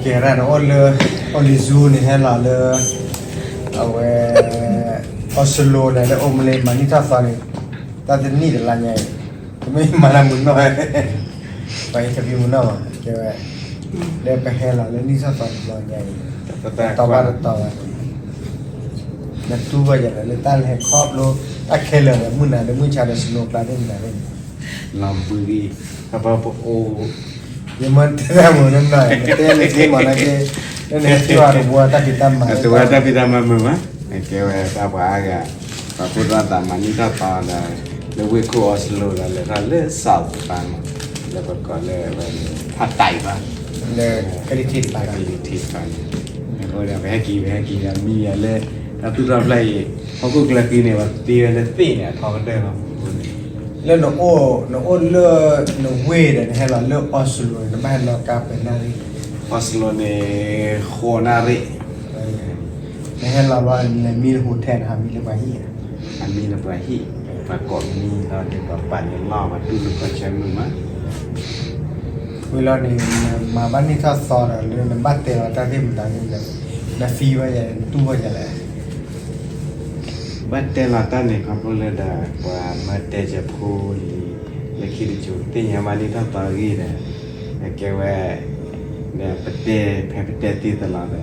ကဲဒၣ်နအိၣ်လၢ အိၣ်လံ Zoom န့ၣ် ဟဲလီၤလၢ အဝဲ Oslo န့ၣ် လၢအိၣ်မူလၢမၤနံၣ်ထီၣ်သီန့ၣ် တၢ်တနံၣ်တလါညါအံၤ တမ့ၢ်မၤတၢ်မုာ်နီၢ် ပှၤ interview မုာ်နီၢ်ဘၣ် ကဲဝဲ လၢပဟဲလီၤလၢနံၣ်ထီၣ်သီတဘျီညါအံၤ တီဘၣ်တတီဘၣ်န့ၣ် နတူၢ်ဘၣ်ယၤလၢတၢ်လဲၤခီဖျိ တၢ်ခဲလၢာ်ဒီးမုၢ်နၤလၢမုၢ်ဆါဒီး snow ကျါသ့ၣ်မနုၤသ့ၣ်န့ၣ် လီၤဘှံးဂံၢ် ပပအိၣ် ယမ့ၢ်တဲတၢ်မုာ်နီၢ်နီၢ် နတဲန့ၣ်သ့မးနာ်က့ လၢနဟဲတုၤအီၤတဝီတၢ်ဖံးတၢ်မၤ တဝီတၢ်ဖံးတၢ်မၤမုာ်မး ကဲဝဲတၢ်ပှၤအါဂၤ ပှၤဖိသၣ်သးမၤနံၣ်ထီၣ်သီဒီး လၢဝ့ၢ်ခိၣ် Oslo ဒီး လဲၤထီၣ်လၢ South တပၤမး လၢပကိးလၢဝဲ ဖးတံၢ်ဘၣ် လၢကလံၤထံးတပၤ ကလံၤထံးတပၤန့ၣ် အဃိဒီး ပဟဲက့ၤ ပဟဲက့ၤဒီး မံယၤလၢ တၢ်သူၣ်ထီၣ်ဖျၢၣ်အံၤ ဟီၣ်ခိၣ်ကျၢၢ်ကံန့ၣ် ပသ့ဝဲလၢသ့ၣ်န့ၣ် အထီကတၢၢ်လီၤ လၢနအိၣ် နအိၣ်လၢ နဝ့ၢ်ဒီး နဟဲလီၤလၢ Oslo န့ၣ် နဘၣ်ဟဲလီၤကါပှဲၤနၣ်ရံၣ် Oslo န့ၣ် ဃိးနၣ်ရံၣ် နဟဲလီၤဘျီ နလဲၤမံလၢ hotel န့ၣ် ဟးမံလၢပှၤဟံၣ် အမံလၢပှၤဟံၣ် ပှၤကိးမံလီၤဒီး ပှၤပာ်န့ၢ်လီၢ် ပှၤတူၢ်လိာ်ခီၣ်ဆၢမုာ်မး ဝံၤလီၤန့ၣ် နမၤဘၣ်နံၣ်ထီၣ်သီဒီး လၢနဘၣ်တဲလီၤတၢ်သ့ၣ်မတၤန့ၣ် န feel ဘၣ်ယၤ နတူၢ်ဘၣ်ယၤလဲၣ် ဘၣ်တဲလီၤတၢ်န့ၣ် ခီဖျိလၢဒီး ပှၤမၤတဲကၢၤဖိလံ လၢခံတစိၤ သ့ၣ်ညါဘၣ်နံၣ်ထီၣ်သီအဂ့ၢ်ဒီး အကဲဝဲ ဒီးပတဲ ဖဲပတဲသ့သလီၤဒီး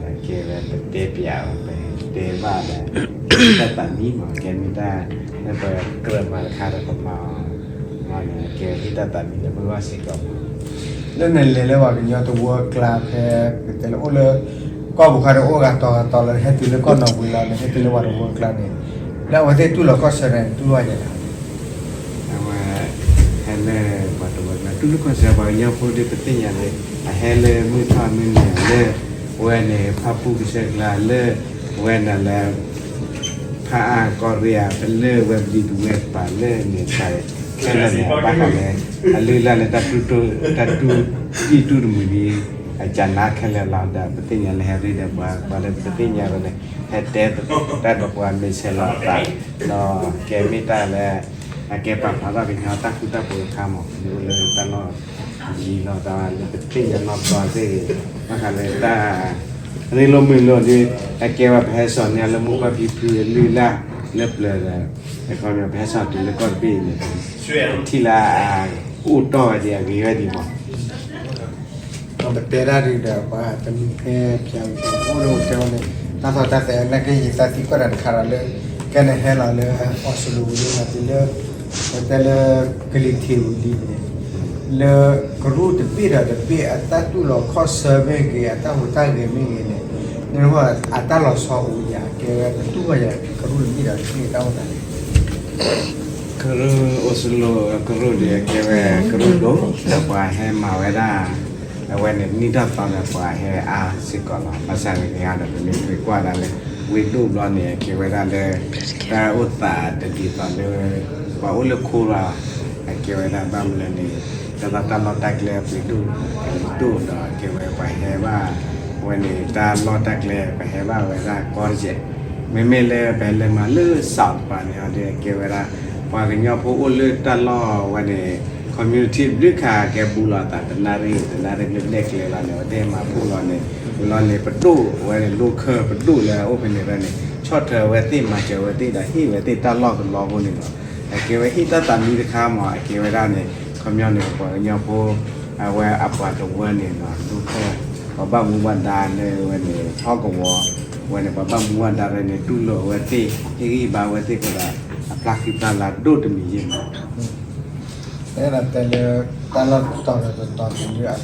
အကဲဝဲပတဲပျးအီၤ ပတဲဘၣ်ဒီး တၢ်သးမံမး ကဲမ့ၢ်တၢ်လၢပကြၢးမၤတခါဒီးပမၤအီၤ န့ၣ် အကဲဟ့ၣ်တၢ်သးမံလၢပဂီၢ်စ့ၢ်ကီးမး လၢနလဲၤလၢပှၤကညီတဝၢကျါဖဲ ပတဲလၢအိၣ်လၢ ကီၢ်ပူၤခါဒီးအိၣ်ဂၤတီၤဂၤတီၤလီၤ ဟဲတုၤလၢကီၢ်နီၢ်ပူၤလီၤန့ၣ် ဟဲတုၤလၢပှၤတဝၢကျါန့ၣ် လၢအဝဲသ့ၣ်တူၢ်လိာ်ခီၣ်ဆၢန့ၣ် တူၢ်ဘၣ်ယၤလဲၣ် အဝဲ ဟဲလၢပှၤတဝၢကျါ တူၢ်လိာ်ခီၣ်ဆၢ ပှၤကညီဖိဒီး ပသ့ၣ်ညါလၢ အဟဲလၢမုၢ်ထီၣ်မုၢ်နၤလၢ ဝဲန့ၣ် ဖၣ်ပူၣ်ကစၢၢ်ကျါလၢ ဝဲနၤလၢ ဖၣ်အၣ်ကီၢ်ရ့ၣ်ဧါ လၢဝဲပဒံပဝဲပၤလၢန့ၣ် ခဲလၢာ်န့ၣ် ဘၣ်ဃးလၢ အလုၢ်အလၢ်လၢ တၢ်တူၢ် တၢ်တူၢ်တံၢ်တူၢ်တမုာ်ဒ် အကနါခဲလၢာ်လီၤဒီး ပသ့ၣ်ညါလၢဟဲရ့ၣ်ဒီးပှၤ ပှၤလၢပသ့ၣ်ညါဝဲန့ၣ် ဟဲတဲတၢ်ဒီးပှၤမ့ၢ်ဆဲးလီၤသး ဒီးကဲမ့ၢ်တၢ်လၢ အကဲပာ်ဖျါထီၣ်ကညီတၢ်ဃူတၢ်ဖိးတခါမး မ့ၢ်အိၣ်လၢတၢ်လီၢ် ယံၤလီၤသးလၢပသ့ၣ်ညါနီၢ်ပှၤသ့ၣ်ဂ့ၤ ဘၣ်ဃးလၢတၢ် ရ့လိာ်မုာ်လိာ်ဒီး အကဲဝဲပဟဲစိာ်န့ၢ်လၢမိၢ်ပၢ်ဖံဖုအလုၢ်အလၢ်လၢပျၢၤဒီး အခီပညီပဟဲစိာ်တုၤလၢကီၢ်တဘ့ၣ်အံၤန့ၣ် ထံၣ်လၢအအိၣ်တီၢ်ဝဲဒံးအဂ့ၤဝဲဒံးမး ပတဲတၢ်ဒုးဒီး ပှၤတမံၤဖဲဖၠးအိၣ်လၢအိၣ်တဲဝဲန့ၣ် တၢ်သီတၢ်သဲးနာ်က့ ယသးသံကွၢ်တၢ်တခါဒီးလၢ ကဲနဟဲလီၤလၢ Oslo ဝံၤလံ နတုၤလၢ ပတဲလၢ ကလံၤထံးဝံၤလံန့ၣ် လၢကရူၢ်တဘ့ၣ်ဒီးတဘ့ၣ်အတၢ်တူၢ်လိာ်ခီၣ်ဆၢမ့ၢ်ဂ့ၤ အတၢ်ဟူးတၢ်ဂဲၤမ့ၢ်ဂ့ၤန့ၣ် နမ့ၢ်အတၢ်လီၤဆီအိၣ်ယၤ ကဲဝဲနတူၢ်ဘၣ်ယၤ ကရူၢ်တဘ့ၣ်ဒီးတဘ့ၣ်တၢ်အိၣ်သးန့ၣ် ကရူၢ် Oslo ကရူၢ်ဒီးကဲဝဲ ကရူၢ်ဒိၣ် ဒီးပှၤဟဲမၤဝဲဒၣ် အဝဲန့ၣ် နံၣ်ထီၣ်သီဒီးပှၤဟဲအါစ့ၢ်ကီးလီၤ. ဘၣ်ဆၣ်န့ၣ် ကဟါဒီးပမ့ၢ်ကွၢ်ဒၣ်လၢ ဝ့ၢ်ဒိၣ်ဘျီန့ၣ် အကဲဝဲဒၣ်လၢ တၢ်အိၣ်သးတဒ်သိးလၢ ပှၤအိၣ်လၢခိလီၤ. အကဲဝဲဒၣ်ဘၣ်မနုၤလဲၣ်န့ၣ် တၢ်လီၢ်တၢ်လီၢ်တၢ်ကျဲအပှ့ၤဒိၣ် အလံၤဒိၣ်ဒီး အကဲဝဲပှၤဟဲဘၣ် အဝဲန့ၣ် တၢ်လီၢ်တၢ်ကျဲ ပဟဲဘၣ်ဝဲဒၣ်ကီတစဲး မ့မ့ၢ်လၢပဟဲလၢမၤလၢ South တပၤန့ၣ်ဒီး အကဲဝဲဒၣ် ပှၤကညီဖိအိၣ်လၢတၢ်လီၢ်ဝဲန့ၣ် community ဘျုးခါကဲဘူးလိာ်သး တနၣ်ရံၣ် တနၣ်ရံၣ်ဘျဲၣ်ဘျဲၣ်ကျဲလီၤန့ၣ် အဝဲသ့ၣ်မၤဘူၣ်လီၤန့ၣ် ဝံၤလီၤန့ၣ် ပဒိၣ်ဝဲန့ၣ် local ပဒိၣ်လၢအအိၣ်ဖဲန့ၣ်ဝဲန့ၣ် ဆီၣ်ထွဲဝဲသ့ၣ် မၤစၢၤဝဲသ့ၣ်ဒီး ဟ့ၣ်ဝဲသ့ၣ်တၢ်လီၢ်တလီၢ်ဖိန့ၣ်လီၤ. အကဲဝဲဟ့ၣ်တၢ်သးမံတခါမး အကဲဝဲဒၣ်န့ၣ် ခီပညီန့ၣ် ပှၤကညီဖိ အဝဲအပှၤတဝၢန့ၣ်လီၤ local ပှၤဘၣ်မူဘၣ်ဒါလၢဝဲန့ၣ် ဟီၣ်ကဝီၤ ဝဲန့ၣ် ပှၤဘၣ်မူဘၣ်ဒါလၢန့ၣ် တူၢ်လိာ်အဝဲသ့ၣ် ဟ့ၣ်ဂံၢ်ဘါဝဲသ့ၣ်အဃိဒီး အဖျါဃံဖျါလၤဒိၣ်တမံၤယဲၢ်မး တဲဒၣ်တဲလၢ တၢ်လီၢ်တတီၤဒီးတတီၤန့ၣ်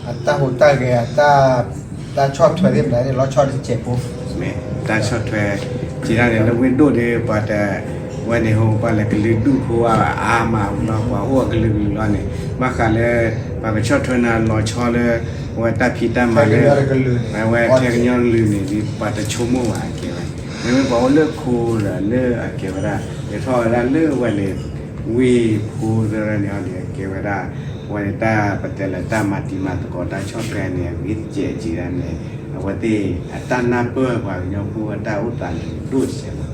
အတၢ်ဟူးတၢ်ဂဲၤ အတၢ်ဆီၣ်ထွဲသ့ၣ်မတၤန့ၣ် လီၤဆီတစဲးဖိ မ့ၢ်တၢ်ဆီၣ်ထွဲ က့ၤဒၣ်န့ၣ် လၢဝ့ၢ်ဒိၣ်ဒီး ပှၤတ ဝဲန့ၣ် ဟိပှၤလဲၤကလုာ်ဒူၣ်ဖိအါမးလီၤ ပှၤအိၣ်အကလုာ်ကလုာ်လီၤန့ၣ် ဘၣ်ဃးလၢ ပှၤကဆီၣ်ထွဲနၤလီၤဆီလၢ အဝဲတၢ်ဖံးတၢ်မၤလၢ အဝဲထဲကညီကလုာ်န့ၣ် ပှၤတဆိကမိၣ်ဘၣ်အကဲဝဲ မ့မ့ၢ်ပှၤအိၣ်လၢခိဒီးလၢအကဲဝဲဒၣ် လဲၤထီၣ်ဝဲဒၣ်လၢဝဲန့ၣ် ဝ့ၢ်ဖိတရၢန့ၣ်အီၤဒီး ကဲဝဲဒၣ် အဝဲန့ၣ်တၢ်ပတဲလၢတၢ်မၤတံၤမၤသကိးတၢ်ဆီၣ်ထွဲန့ၣ် အဂ့ၤတစဲးက့ၤဒၣ်န့ၣ် အဝဲသ့ၣ်အတၢ်နၢ်ပၢၢ်ပှၤကညီဖိအတၢ်အိၣ်သးန့ၣ် ဒိၣ်စဲးလီၤ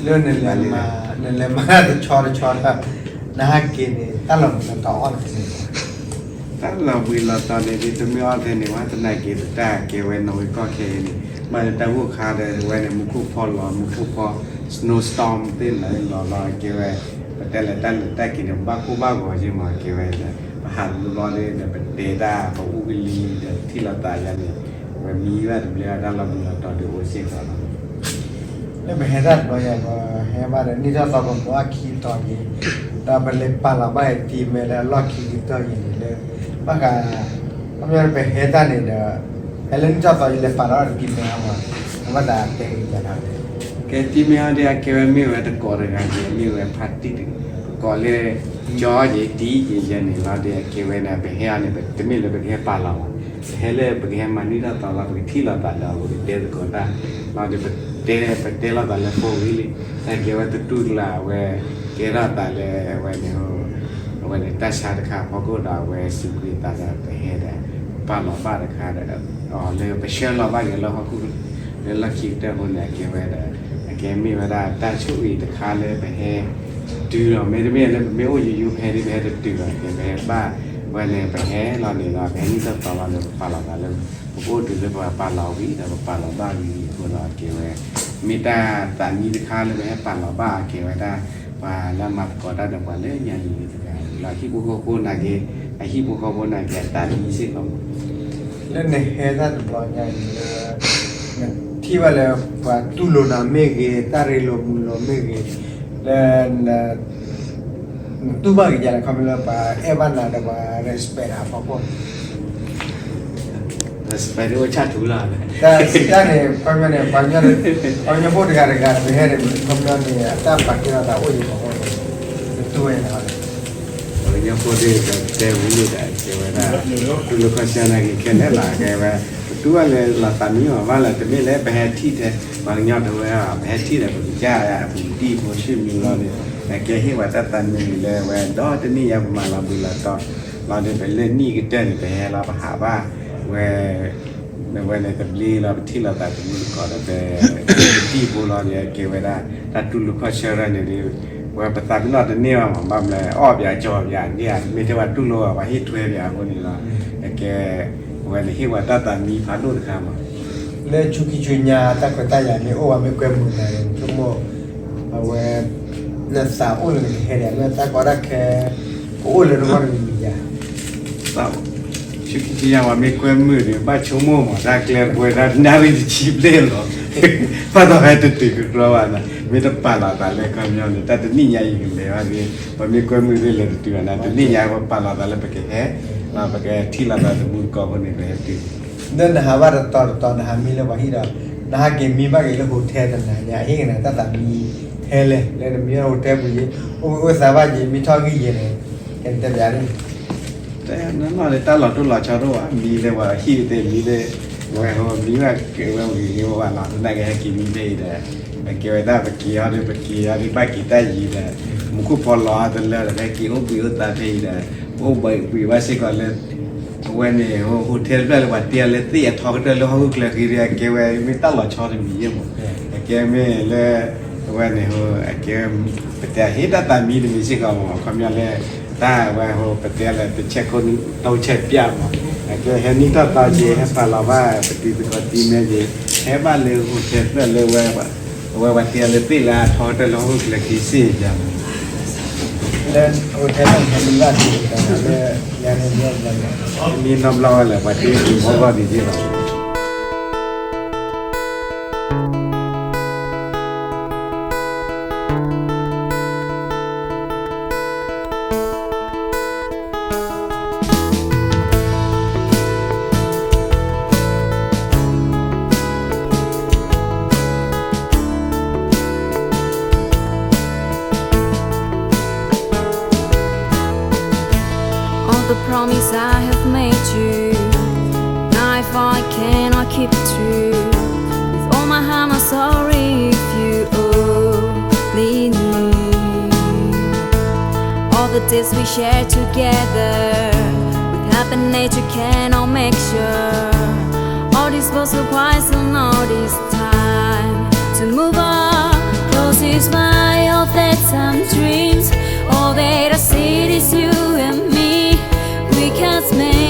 လၢနလဲၤမၤ နလဲၤမၤတဆီတဆီဒီး နဟဲက့ၤန့ၣ် တၢ်လီၤမုၢ်လီၤတီၤအီၣ်နသ့ၣ် လီၤဘှံးလီၤတီၤန့ၣ် ဒ်တမ့ၢ်အီၣ်ထဲန့ၣ် ဝဲသနာ်က့ၤသတးကဲဝဲနီၣ်ဝ့ကီၢ်ခဲအံၤန့ၣ် ဘၣ်လၢတၢ်ဂိၢ်ခါဒီး ဝဲန့ၣ် မူခိၣ်ဖီလီၤ မူခိၣ်ဖီ snowstorm သ့ၣ်လၢလီၤလီၤကဲဝဲ ပတဲလၢတၢ်လဲၤတၢ်က့ၤန့ၣ် ဘၣ်ကိၢ်ဘၣ်ဂီၤက့ၤမးကဲဝဲဒီး ပဟးတဘျီဘျီဒီး ပတဲတၢ်ပအူကလံၤဒီးထံၣ်လိာ်သးယါန့ၣ် ဝဲမံဘၣ်တဘျီတၢ်လီၤဘှံးလီၤတီၤဒီးအိၣ်စ့ၢ်ကီးလီၤ. လၢပဟဲတၢ်တဘျီယါ ပဟဲဘၣ်ဒီးနံၣ်ထီၣ်သီပမၤအီၣ်ခံတီၤက့ၤ ဒီးပလဲၤပာ်လီၤဘၣ်အံၤတံၤမဲလၢအလီၢ်ခံကတၢၢ်အံၤန့ၣ်လၢ ဘၣ်ဃး ခီပညီပဟဲတၢ်န့ၣ်ဒီး ဟဲလၢနံၣ်ထီၣ်သီယလဲၤပာ်လီၤအီၣ်တံၤမဲအါမး အဘၣ်သးတဲက့ၤယါန့ၣ် ကဲတံၤမဲအီၤဒ်အကဲဝဲမ့ၢ်ဝဲတကိးတဂၤ ကဲမ့ၢ်ဝဲဖါတံၢ်တကိးလၢ ကၠီက့ၤတံၤက့ၤယဲန့ၣ်လီၤ ဒ်အကဲဝဲန့ၣ် ပဟဲအီၤန့ၣ် တမ့ၢ်လၢပကဟဲပာ်လီၤဘၣ် ပဟဲလၢပကဟဲမၤနံၣ်ထီၣ်သီလီၤ ပကထံၣ်လိာ်သးဒီး ပကတဲသကိးတၢ်လီၤဒီး ပတဲ ပတဲလိာ်သးလၢဖိဝံၤလံ တၢ်ကဲဝဲတတူၢ်လၢအဝဲ ကဲထီၣ်သးလၢအဝဲန့ၣ် အဝဲန့ၣ်တၢ်ဆါတခါအဖီခိၣ်ဒီး အဝဲစံးဘျုးသးဒီး ပဟဲဒီး ပာ်လီၤဘၣ်တခါဒီး အီၤလၢပဆှၢလီၤဘၣ်က့ၤလၢဟီၣ်ခိၣ် လၢလီၢ်ခံကတၢၢ်အဃိန့ၣ် အကဲဝဲဒီး အကဲမ့ၢ်ဝဲဒၣ်တၢ်ဆိၣ်ဂ့ၤတခါလၢပဟဲ တုၤလီၤ မ့တမ့ၢ်လၢပမ့ၢ်အိၣ်ယိယိဖဲဒ်ပဟဲတတုၤဘၣ် ကဲပဟဲဘၣ်ဝဲန့ၣ် ပဟဲလီၤန့ၣ်လီၤ ပဟဲနံၣ်ထီၣ်သီလီၤဒီး ပပာ်လီၤသးလၢ ပကအိၣ်တုၤလၢပပာ်လီၤဝံၤဒီး ပပာ်လီၤဘၣ်ဝံၤအဃိဒီး ကဲဝဲ မ့ၢ်တၢ်သးမံတခါလၢပဟဲပာ်လီၤဘၣ် ကဲဝဲဒၣ် ပှၤလၢအမၤသကိးတၢ်ဒီးပှၤလၢညါလံၤတဂၤလီၤ ဟံၣ်ဖိဃီဖိနာ်က့ၤ အဟံၣ်ဖိဃီဖိနာ်က့ၤ အသးမံစ့ၢ်ကီးမး လၢနဟဲတၢ်တဘျီညါအံၤလၢ နထံၣ်ဘၣ်လၢ ပှၤတူၢ်လိာ်နၤမ့ၢ်ဂ့ၤ တၢ်ရ့လိာ်မုာ်လိာ်မ့ၢ်ဂ့ၤ လၢ နတူၢ်ဘၣ်က့ၤယၤလၢခီဖျိလၢပှၤအဲၣ်ဘၣ်နၤဒီးပှၤ respect နၤအဖီခိၣ် respect အိၣ်ဆၣ်ထူလီၤ တၢ်စံးတၢ်န့ၣ် ခီပညီန့ၣ် ပှၤကညီဖိတဂၤတဂၤ ပဟဲန့ၣ် ခီပညီန့ၣ် အတၢ်ပာ်ကဲထီၣ်သးအိၣ်ယံၤမး နတူၢ်ဝဲန့ၣ် ပှၤကညီဖိဒ်တဲဝံၤလံဒီး ကဲဝဲဒၣ် တူၢ်လိာ်ခီၣ်ဆၢနာ်က့ၤခဲလၢာ်လီၤ ကဲဝဲ ပတူၢ်ဘၣ်လၢလီၤသးမံမးဘၣ်လၢ တမ့ၢ်လၢပဟဲထံၣ်ထဲ ပှၤကညီတဝဲဘၣ် ပဟဲထံၣ်ဒီးပကစၢ် အပူၤတံၢ်ဖိဆ့ၣ်မံၤလီၤန့ၣ် အကဲဟ့ၣ်ဝဲတၢ်သးမံလၢဝဲ ဒီတနံၣ်ညါပမၤလီၤဘှံးလီၤတီၤ လီၤဒီးပလၢနံၣ်ကတၢၢ်န့ၣ် ပဟဲလီၤပဟးဘၣ်ဝဲ ဝဲန့ၣ်တဘျ့လီၤ ပထံၣ်လိာ်သးတမုၢ်တကိးဒီး ပ ပူၤတံၢ်ဖိလီၤန့ၣ် ကဲဝဲဒၣ် တၢ်တူၢ်လိာ်ခီၣ်ဆၢရၢၢ်န့ၣ်ဒီး ဝဲပသးပ့ၤနီၣ်တန့ၢ်ဘၣ်မး ဘၣ်မနုၤလဲၣ် အီၣ်ပၠးကၠီပၠးန့ၣ်ဧါ မ့ၢ်တဲဝဲတူၢ်လိာ်ဘၣ် ပှၤဟ့ၣ်ထွဲပၠးအဃိန့ၣ်လီၤ အကဲ ဝဲန့ၣ်ဟ့ၣ်ဝဲတၢ်သးမံဖးဒိၣ်တခါမး လၢဆူခံဆူညါတၢ်ခွဲးတၢ်ယာ်မ့ၢ်အိၣ်ဝဲမ့ၢ်ကွဲမုာ်နၤန့ၣ် ဆိကမိၣ် အဝဲ နသးအိၣ်လၢနကဟဲဒီး လၢတၢ်ကီတၢ်ခဲ ကအိၣ်လၢနဂီၢ်တမံၤမံၤဧါ ဆူခံဆူညါပှၤမ့ၢ်ကွဲမုာ်န့ၣ် ဘၣ်ဆိကမိၣ်မး တၢ်ကျဲပှဲၤတၢ်နၣ်ရံၣ်တဆံဘျဲၣ်လီၤ ဘၣ်သးဟဲတတုၤကကျီဘၣ်နၤ မ့ၢ်တပာ်လီၤသးလၢခီပညီန့ၣ် တၢ်တနံၣ်ညါအံၤကလဲၤဘၣ်က့ၤ ပှၤမ့ၢ်ကွဲမုာ်သ့ၣ်လဲၤတတုၤဘၣ်နၤ တနံၣ်ညါပပာ်လီၤသးလၢပကဟဲ ပကထံၣ်လိာ်သးတမုၢ်တကိးဖိန့ၣ် ပဟဲတုၤ လၢနဟးဘၣ်တတီၤတတီၤ နဟးမံလၢပှၤဟံၣ်ဒီး နဟးက့ၤမံဘၣ်က့ၤလၢ hotel တနၤညါ အဟ့ၣ်က့ၤနၤတၢ်သးမံထဲလဲၣ် လၢနမံဘၣ် hotel ပူၤက့ၤ အိၣ်ဘှံးအိၣ်သါဘၣ်က့ၤ မံထီၣ်ဂံၢ်ယဲၢ်န့ၣ် ကဲနတဲပၠးန့ၣ် တနီၤနီၤလၢတၢ်လီၤတိၢ်လီၤဆီတအိၣ်ဘၣ် မံလၢပှၤဟံၣ်သ့ၣ်မံလၢ ဝဲဟိမံဘၣ်က့ၤဝဲဝံၤဟ့ၣ်ဝဲဘၣ်လီၤ သနာ်က့ဟဲက့ၤမံဖဲအံၤဒီး အကဲဝဲဒၣ်ပက့ၤအီၤဒီး ပက့ၤအီၤဒီးဘၣ်က့ၤတၢ်ယံၤဒီး မူခိၣ်ဖီလီၤအါတလၢဒီး ဟဲက့ၤအိၣ်ဘှံးအိၣ်သါဖဲအံၤဒီး ပအိၣ်ဘှံးဘၣ်စ့ၢ်ကီးလၢ အဝဲန့ၣ် hotel တဖျၢၣ်လၢပှၤတ့အီၤလၢသ့ၣ်အထီကတၢၢ်လၢဟီၣ်ခိၣ်ချၢဃံဒီး အကဲဝဲမ့ၢ်တၢ်လီၤဆီတမံၤယဲၢ်မး အကဲမ့ၢ်လၢ အဝဲန့ၣ် အကဲ ပတဲဟ့ၣ်တၢ်သးမံတမံၤစ့ၢ်ကီးမး ခီပညီလၢ တၢ်ဝဲဟိ ပတဲလၢတဆဲးခိၣ်နီၣ်တဆဲးပၠးမး အကဲဟဲနံၣ်ထီၣ်သီက့ၤ ဟဲပာ်လီၤဘၣ် ပတံၤသကိးတံၤမဲက့ၤ ဟဲဘၣ်လၢ hotel တဖျၢၣ်လၢဝဲ အဝဲပှၤတ့အီၤလၢသ့ၣ်လၢအထီကတၢၢ်လၢဟီၣ်ခိၣ်ချၢဃံစ့ၢ်ကီးမး လၢ hotel တဖျၢၣ်ဟဲမံဘၣ်က့ၤ မံနီတဘျီဝဲလၢ ပှၤတ့အီၤမီၢ်ဂီၢ်ဒံးက့ၤဘၣ် All the promise I have made you, now if I cannot keep it true, with all my heart, I'm sorry if you only knew. All the days we shared together, with happiness you cannot make sure. All this was a surprise and all this time to move on. Close this my all that time dreams. All that I see is you and me. We can't make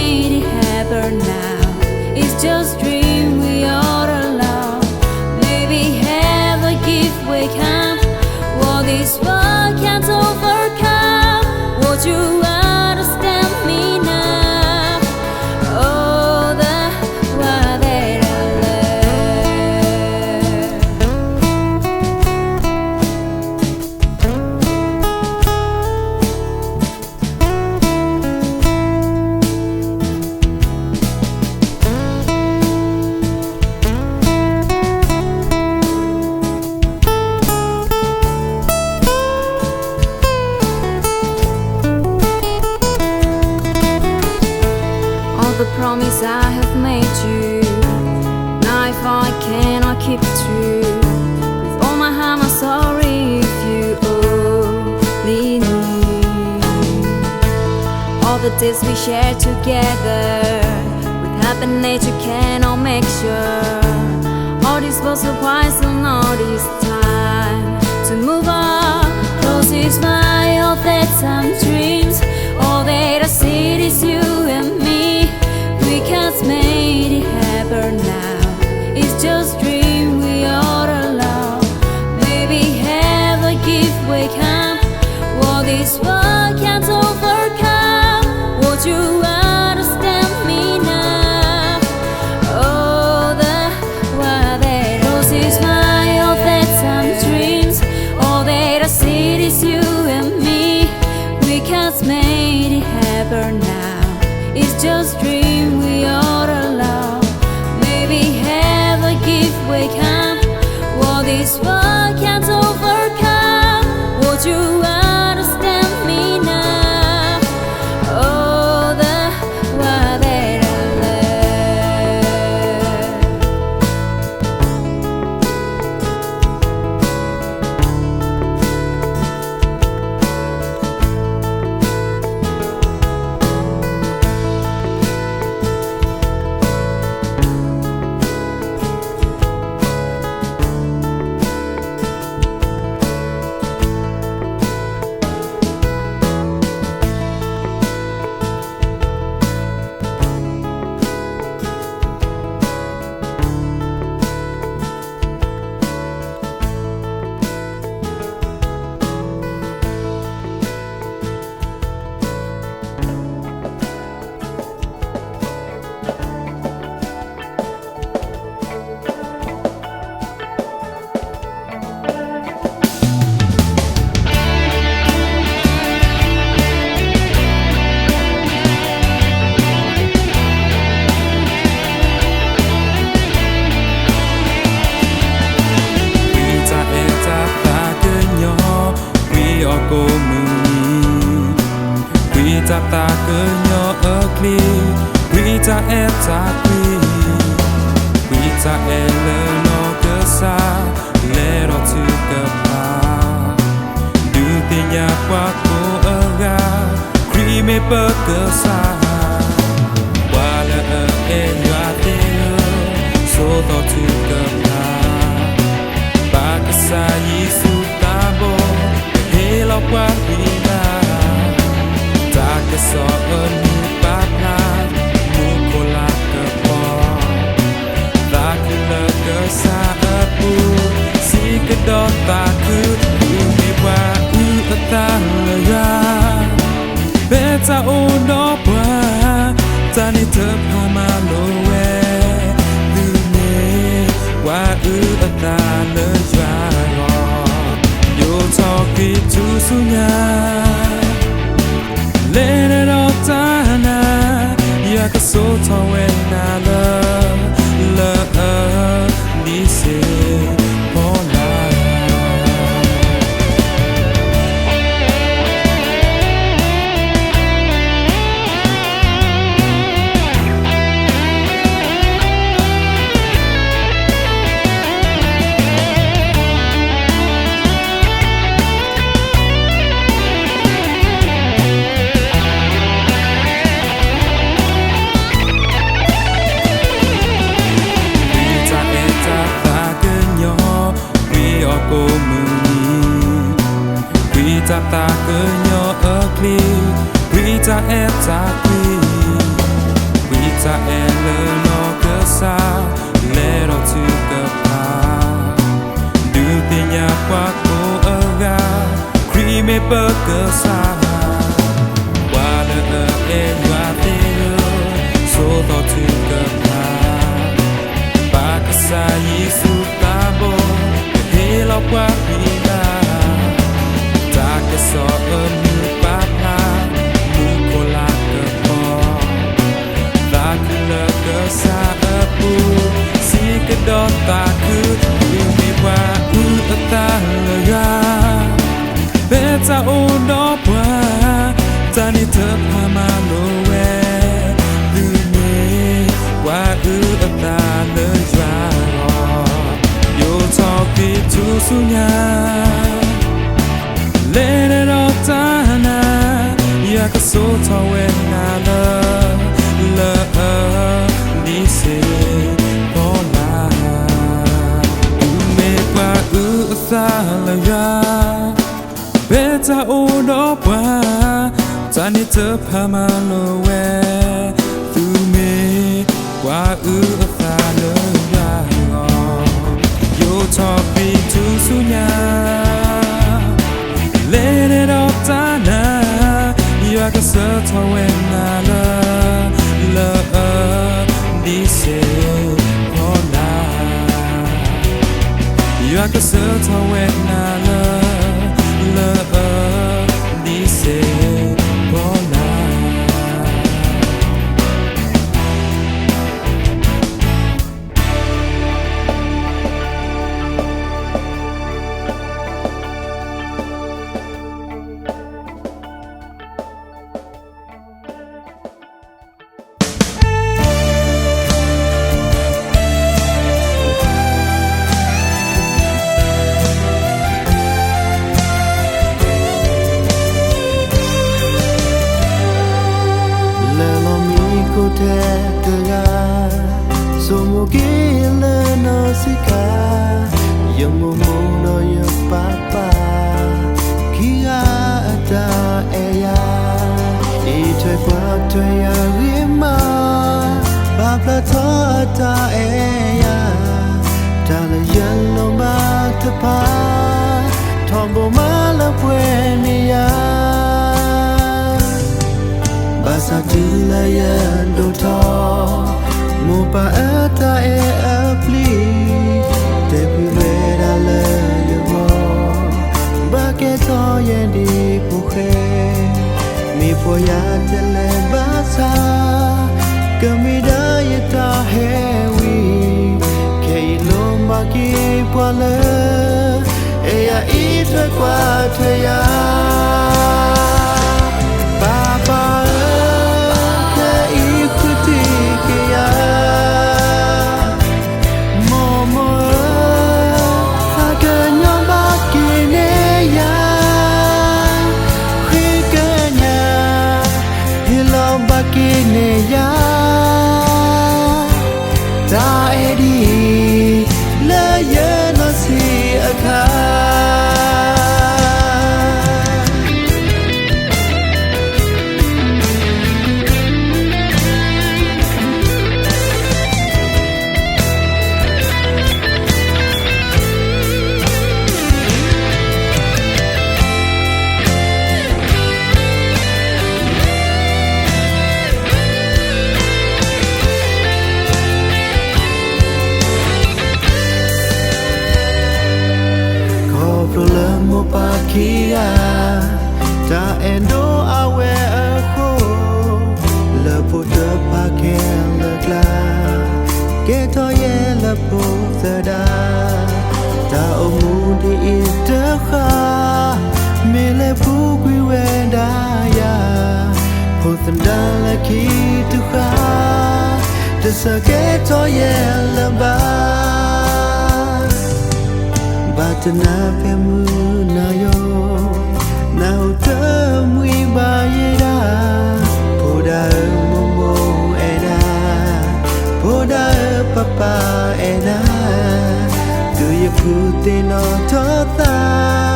As we share together, with happiness you cannot make sure. All this was a wise and all this time to move on. Close his mind, all thoughts and dreams. All that I see is you and me. We can't make it happen now. It's just dream we all alone. Maybe have a gift we can. What this world can't overcome. Won't you understand me now? Oh, the what that is my all that and dreams. All that I see is you and me. We can't make it happen now. It's just dream we all alone. Maybe have a gift we can. What this world can't overcome. Won't you understand me now? Oh, the what that I love.ကွံာ်တၢ်အဲၣ်တၢ်သးကညီၤ, ကွံာ်အီၣ်ကိးမုၢ်နံၤ, ကွံာ်တၢ်သးကညီၤအချံ, ကွံာ်တၢ်အဲၣ်တၢ်ကွံ, ကွံာ်တၢ်အဲၣ်လၢနီၢ်ကစၢ်, လဲၤဒီးထုကဖၣ်, ဒုးသ့ၣ်ညါပှၤကိးအဂၤ, ခရံာ်မ့ၢ်ပကစၢ်, ပှၤလၢအအဲၣ်ယွၤသ့ၣ်ဧၢ, ဆိးသီထုကဖၣ်, ဘၣ်ကစၢ်ယ့ၣ်ၡူးသးဘိ, ကဟ့ၣ်လီၤပှၤကွံာ်တၢ်, တၢ်ကစီၣ်အမုၢ်ပာ်ဖျါ, မူခိၣ်လၤကပီၤ, သးခုလၢကစၢ်အပူၤ, စံးကဒီးသးခု, မ့ၢ်ပှၤအုၣ်အသးလၢယွၤ, ဖဲတၢ်အိၣ်ဒီးပှၤ, တၢ်န့ၣ်တဖၣ်မၤလိဝဲ, သုမ့ၢ်ပှၤအုၣ်အသးလၢယွၤလီၤ, ယိးထီၣ်ကွံာ်ထူၣ်စုညါ, လဲၤဒီးတၢ်နၤ, ယွၤကဆိးထီၣ်ဝဲနၤလၢ, လၢအနံၣ်စ့ၢ်ကီးလၢ ကွံာ်တၢ်အဲၣ်တၢ်သးကညီၤ, ကွံာ်အီၣ်ကိးမုၢ်နံၤ, ကွံာ်တၢ်သးကညီၤအချံ, ကွံာ်တၢ်အဲၣ်တၢ်ကွံ, ကွံာ်တၢ်အဲၣ်လၢနီၢ်ကစၢ်, လဲၤဒီးထုကဖၣ်, ဒုးသ့ၣ်ညါပှၤကိးအဂၤ, ခရံာ်မ့ၢ်ပကစၢ်, ပှၤလၢအအဲၣ်ယွၤသ့ၣ်ဧၢ, ဆိးသီထုကဖၣ်, ဘၣ်ကစၢ်ယ့ၣ်ၡူးသးဘိ, ကဟ့ၣ်လီၤပှၤကွံာ်တၢ်, တၢ်ကစီၣ်အမုၢ်ပာ်ဖျါ, မူခိၣ်လၤကပီၤ, သးခုလၢကစၢ်အပူၤ, စံးကဒီးသးခု, မ့ၢ်ပှၤအုၣ်အသးလၢယွၤ, ဖဲတၢ်အိၣ်ဒီးပှၤ, တၢ်န့ၣ်တဖၣ်မၤလိဝဲ, သုမ့ၢ်ပှၤအုၣ်အသးလၢယွၤလီၤ, ယိးထီၣ်ကွံာ်ထူၣ်စုညါ, လဲၤဒီးတၢ်နၤ, ယွၤ ယွၤကဆိၣ်ထီၣ်ဝဲနၤလၢ လၢအဒံးစ့ၢ်ကီးနၤ, သုမ့ၢ်ပှၤအုၣ်အသးလၢယွၤ, ဖဲတၢ်အိၣ်ဒီးပှၤ, တၢ်န့ၣ်တဖၣ်မၤလိာ်ဝဲ, သုမ့ၢ်ပှၤအုၣ်အသးလၢယွၤအဂီၢ်, ယိးထီၣ်ခရံာ်ထူၣ်စုညါ လဲၤဒီးတၢ်နာ်, ယွၤကစၢၢ်ထီၣ်ဝဲနၤလၢ လၢအဒံးစ့ၢ်ကီးနၤ, ယွၤကစၢၢ်ထီၣ်ဝဲနၤလၢ လၢအဒံးစ့ၢ်ကီးနၤ. လၢလီၤမံခိၣ်ထဲတဂၤ, ဆိမိၣ်က့ၤလၢနီၢ်ဆံးခါ, ယမိၢ်မိၢ်ဒီးယပၢ်ပၢ်, ခံဂၤအတၢ်အဲၣ်ယၤ, အံးထွဲကွၢ်ထွဲယၤဂ့ၤမး, ပာ်ဖျါထီၣ်အတၢ်အဲၣ်ယၤ, တၢ်လၢယလိၣ်ဘၣ်တဖၣ်, ထီဘိမးလၢပှဲၤန့ၢ်ယၤ ဘၣ်ဆၣ်တုၤလၢယဒိၣ်ထီၣ်, မိၢ်ပၢ်အတၢ်အဲၣ်အပျံၤ, တဲဖှံဝဲဒၣ်လၢယဂီၢ်, ဘၣ်ကဲထီၣ်ယဲဒ်ဖိဃဲ, မ့ၢ်ပီၢ်ယၤထဲလဲၣ်ဘၣ်ဆၣ်, ကမ့ၢ်ဒၣ်ယတၢ်ဟဲဝံၤ, ခဲအံၤလိၣ်ဘၣ်က့ၤပှၤလၢ အဲၣ်ယၤအံးထွဲကွၢ်ထွဲယၤ, ပၢ်ပၢ်ဧၢ, ခဲအံၤဃုထံၣ်က့ၤယၤ, မိၢ်မိၢ်ဧၢ, သးကညီၤဘၣ်က့ၤန့ၢ်ယၤ, ဃ့ကညး, ဟ့ၣ်လီၤဘၣ်က့ၤန့ၢ်ယၤ တၢ်အဲၣ်ဒ်အံၤ, လၢယနီၢ်ဆံးအခါ ခီဖျိလၢမိၢ်ပၢ်ခံဂၤ တၢ်အဲၣ်ဒိးအဝဲအဃိ, လၢဖိတဖၣ်ခဲလၢာ်ကျါ, ကဲထီၣ်ယဲလၢဖိသၢဒၣ်, တၢ်အိၣ်မူဒ်အံၤတဃၣ်, မ့ၢ်လဲၤပူၤကွံာ်ဝဲဒၣ်ယၤ, ဖိသၣ်ဒါလၢခံတဃၣ်, တဆၢကဲထီၣ်ယဲလၢၤဘၣ်. ဘၣ်တနၤဖဲမုၢ်နၤယီၤ, နၢ်ဟူတမှံဘၣ်ယဲဒၣ်, ဖိဒါဧၢမိၢ်မိၢ်အဲၣ်ဒၣ်, ဖိဒါဧၢပၢ်ပၢ်အဲၣ်ဒၣ်, တုၤယဖုသ့ၣ်နီၣ်ထီၣ်သ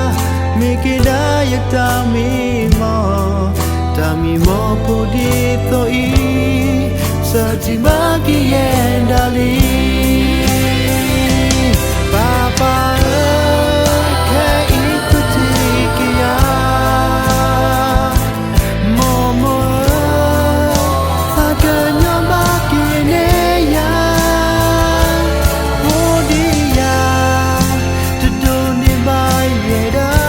း, မ့ၢ်က့ၤဒၣ်ယတၢ်မံမီၢ်, တၢ်မံမီၢ်ဖိဒ်သိးအံၤ, စၢ်ထံၣ်ဘၣ်က့ၤယဲဒၣ်လံ. ပၢ်ပၢ်ဧၢ, ခဲအံၤဃုထံၣ်က့ၤယၤ, မိၢ်မိၢ်ဧၢ, သးကညီၤဘၣ်က့ၤန့ၢ်ယၤ, ဖိဒ်ယၤ, တဒိးန့ၢ်ဘၣ်ယဲဒၣ်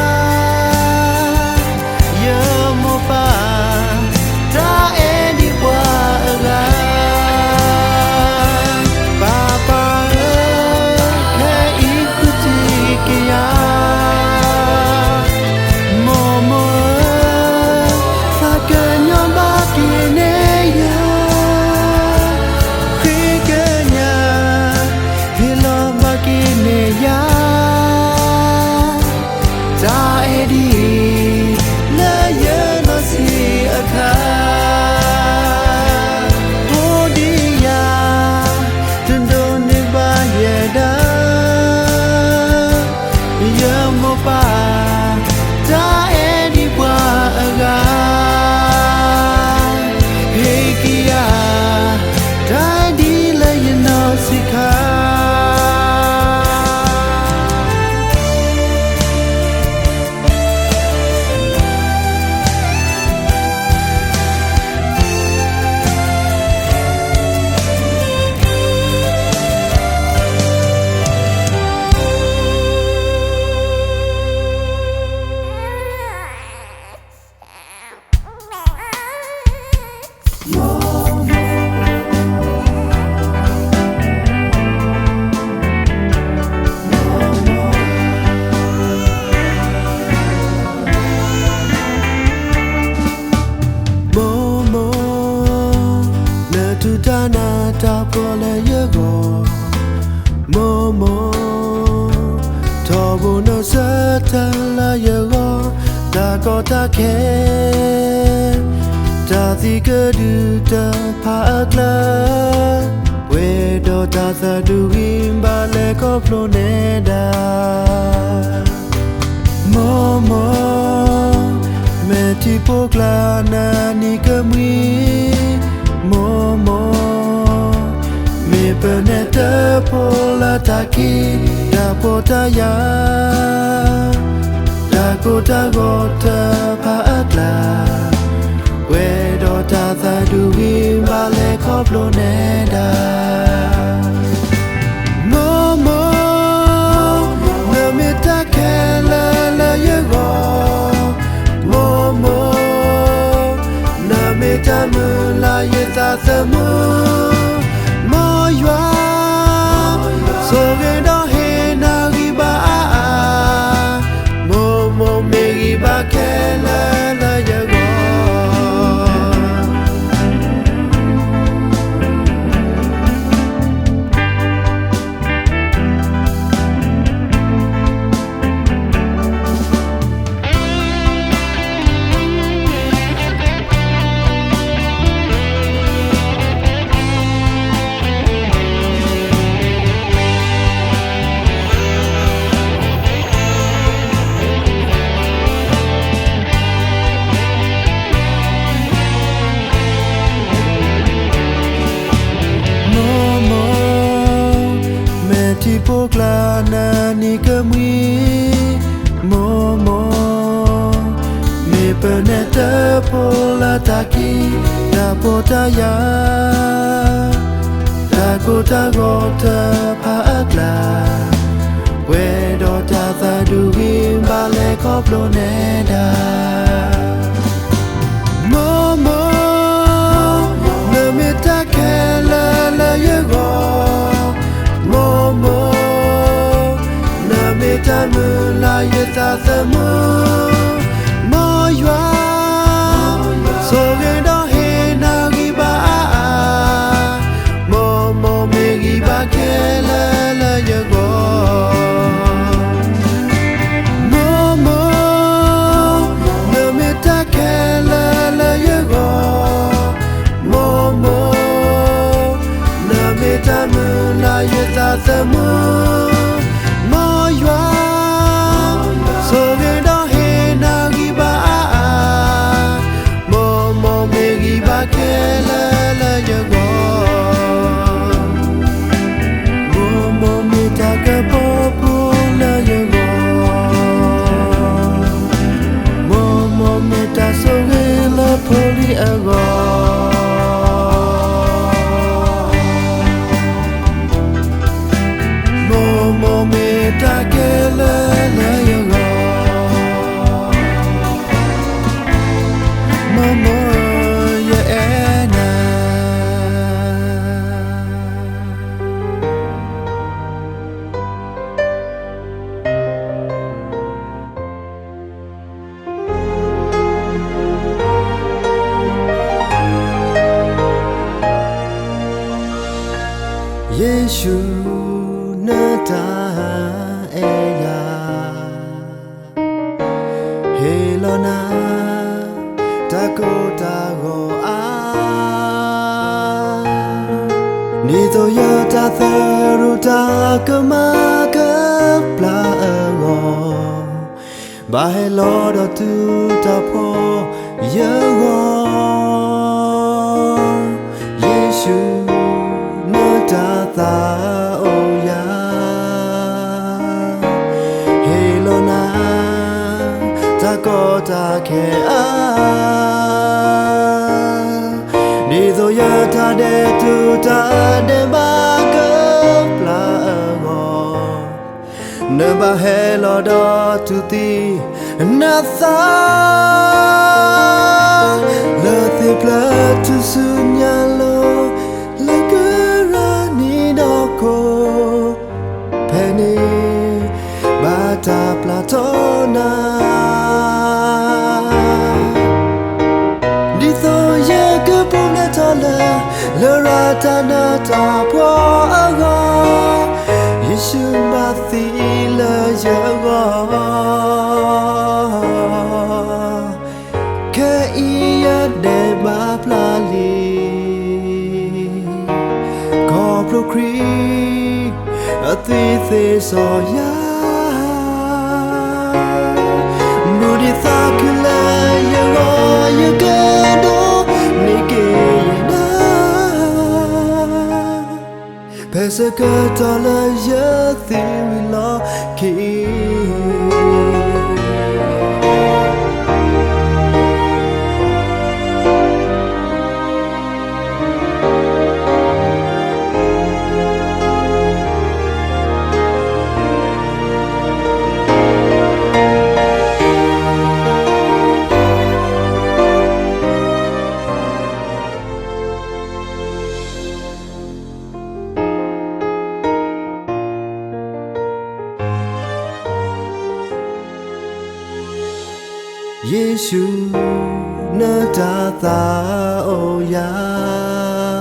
ယမိၢ်ပၢ် တၢ်အဲၣ်ဒ်ပှၤအဂၤ, ပၢ်ပၢ်ဧၢ, ခဲအံၤဃုထံၣ်က့ၤယၤ, မိၢ်မိၢ်ဧၢ, သးကညီၤဘၣ်က့ၤန့ၢ်ယၤ, ဃ့ကညး, ဟ့ၣ်လီၤဘၣ်က့ၤန့ၢ်ယၤ တၢ်အဲၣ်ဒ်အံၤ, လၢယနီၢ်ဆံးအခါ. ယမိၢ်ပၢ် တၢ်အဲၣ်ဒံးပှၤအဂၤ, ဟ့ၣ်က့ၤယၤ တၢ်ဒ်လၢယနီၢ်ဆံးခါ. မိၢ်မိၢ်, နတူၢ်တၢ်နးတၢ်ဖှီၣ်လၢယဂီၢ်, မိၢ်မိၢ်, ထီဘိနဆၢထၢၣ်လၢယဂီၢ်, တၢ်ကီတၢ်ခဲ တၢ်သံကဒုၣ်တဖၣ်အကျါ, ပှဲၤဒီးတၢ်သးဒူဂံၢ်ဘါလဲၤခီဖျိနဲဒၣ်. မိၢ်မိၢ်, မဲာ်ထံဖိကျါနနံၤကမှံ, မိၢ်မိၢ်, မ့ၢ်ပနဲတၢ်ဖိလၢတၢ်ခံးတၢ်ဖှီၣ်တၢ်ယာ်, တၢ်ကိၢ်တၢ်ဂီၤတဖၣ်အကျါ, ပှဲၤဒီးတၢ်သးဒူဂံၢ်ဘါလဲၤခီဖျိနဲဒၣ်. မိၢ်မိၢ်, နမ့ၢ်တၢ်ခဲလၢာ်လၢယဂီၢ်, မိၢ်မိၢ်, နမ့ၢ်တၢ်မုာ်လၢယသးသမူ, မ်ယွၤ ဆိၣ်ဂ့ၤဒီးဟ့ၣ်နၤဂံၢ်ဘါအါအါ, မိၢ်မိၢ်မ့ၢ်ဂံၢ်ဘါခဲလၢာ်လၢယဂီၢ်. မိၢ်မိၢ်, မဲာ်ထံဖိကျါနနံၤကမှံ, မိၢ်မိၢ်, မ့ၢ်ပနဲတၢ်ဖိလၢတၢ်ခံးတၢ်ဖှီၣ်တၢ်ယာ်, တၢ်ကိၢ်တၢ်ဂီၤတဖၣ်အကျါ, ပှဲၤဒီးတၢ်သးဒူဂံၢ်ဘါလဲၤခီဖျိနဲဒၣ်. မိၢ်မိၢ်, နမ့ၢ်တၢ်ခဲလၢာ်လၢယဂီၢ်, မိၢ်မိၢ်, နမ့ၢ်တၢ်မုာ်လၢယသးသမူ, မ်ယွၤ ဆိၣ်ဂ့ၤဒီးဟ့ၣ်နၤဂံၢ်ဘါအါအါ, မိၢ်မိၢ်မ့ၢ်ဂံၢ်ဘါခဲလၢာ်လၢယဂီၢ်. မိၢ်မိၢ်, နမ့ၢ်တၢ်ခဲလၢာ်လၢယဂီၢ်, မိၢ်မိၢ်, နမ့ၢ်တၢ်မုာ်လၢယသးသမူ, မ်ယွၤ ဆိၣ်ဂ့ၤဒီးဟ့ၣ်နၤဂံၢ်ဘါအါအါ, မိၢ်မိၢ်မ့ၢ်ဂံၢ်ဘါခဲလၢာ်လၢယဂီၢ်. မိၢ်မိၢ်မ့ၢ်တၢ်ကပီၤပူၤလၢယဂီၢ်, မိၢ်မိၢ်မ့ၢ်တၢ်ဆိၣ်ဂ့ၤလၢဖိလံၤအဂီၢ်, မိၢ်မိၢ်မ့ၢ်တၢ်ခဲလၢာ်လၢယဂီၢ်, မိၢ်မိၢ်ယအဲၣ်နၤ. ယ့ၣ်ၡူး နတၢ်အဲၣ်ယၤ ဟ့ၣ်လီၤနၤ တၢ်ကိၢ်တၢ်ဂီၤအါ, ဒ်သိးယတၢ်သရူးတၢ်ကမၣ်က ပျၢ်အဂီၢ်, ဘၣ်ဟဲလီၤဒီးတူၢ်တၢ်ဖှီၣ်ယဂီၢ်, ယ့ၣ်ၡူး နတၢ်သးအိၣ်ယၤ, ဟ့ၣ်လီၤနၤ တၢ်ကီတၢ်ခဲအါ, ဒ်သိးယတၢ်ဒဲးတူၢ်တၢ်ဒဲးဘးကပျၢ်အဂီၢ်, နဘၣ်ဟဲလီၤဒီးတူၢ်သံနသး, လၢသ့ၣ်ဖျၢၣ်ထူၣ်စုညါလိၤ လၢကရၢနံၤဒီခိၣ်, ဖဲန့ၣ် ဘၣ်တၢ်ပျၢ်ထီၣ်နၤ, ဒ်သိးယကပူၤဖျဲးထီၣ်လၢ လရာ်တၢ်နးတၢ်ဖှီၣ်အဂီၢ်, ယ့ၣ်ၡူးဘၣ်သံလၢယဂီၢ်, ခဲအံၤယဒဲးဘးပျၢ်လံ, ခီဖျိခရံာ်အသွံၣ်သ့စီယၤ, မုၢ်နံၤသးခုလၢယဂီၢ် ယကဒိးန့ၢ်က့ၤယနၢ်, ဖဲဆၢကတီၢ်လၢယသံဝံၤလီၢ်ခံ ယ့ၣ်ၡူး နတၢ်သးအိၣ်ယၤ,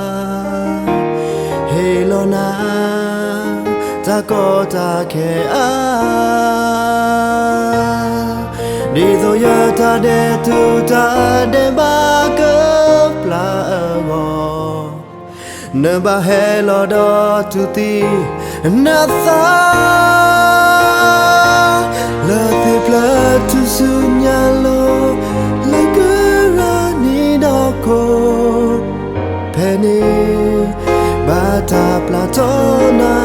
ဟ့ၣ်လီၤနၤ တၢ်ကီတၢ်ခဲအါ, ဒ်သိးယတၢ်ဒဲးတူၢ်တၢ်ဒဲးဘးကပျၢ်အဂီၢ်, နဘၣ်ဟဲလီၤဒီးတူၢ်သံနသး, လၢသ့ၣ်ဖျၢၣ်ထူၣ်စုညါလိၤ လၢကရၢနံၤဒီခိၣ်, ဖဲန့ၣ် ဘၣ်တၢ်ပျၢ်ထီၣ်နၤ,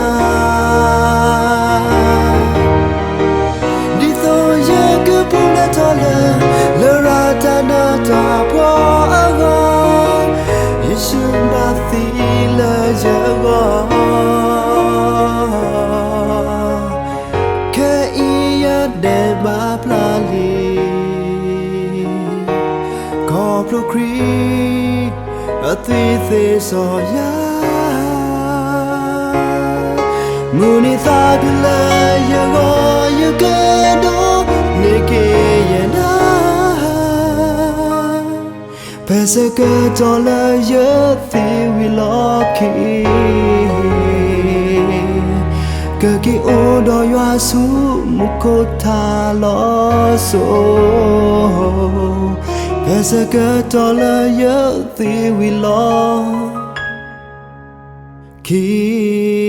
ဒ်သိးယကပူၤဖျဲးထီၣ်လၢ လရာ်တၢ်နးတၢ်ဖှီၣ်အဂီၢ်, ယ့ၣ်ၡူးဘၣ်သံလၢယဂီၢ်, ခဲအံၤယဒဲးဘးပျၢ်လံ, ခီဖျိခရံာ်အသွံၣ်သ့စီယၤ, မုၢ်နံၤသးခုလၢယဂီၢ် ယကဒိးန့ၢ်က့ၤယနၢ်, ဖဲဆၢကတီၢ်လၢယသံဝံၤလီၢ်ခံ ကက့ၤအိၣ်ဒီးယွၤဆူမူခိၣ်ထးလီၤစိၤ, ဖဲဆၢကတီၢ်လၢယသံဝံၤလီၢ်ခံ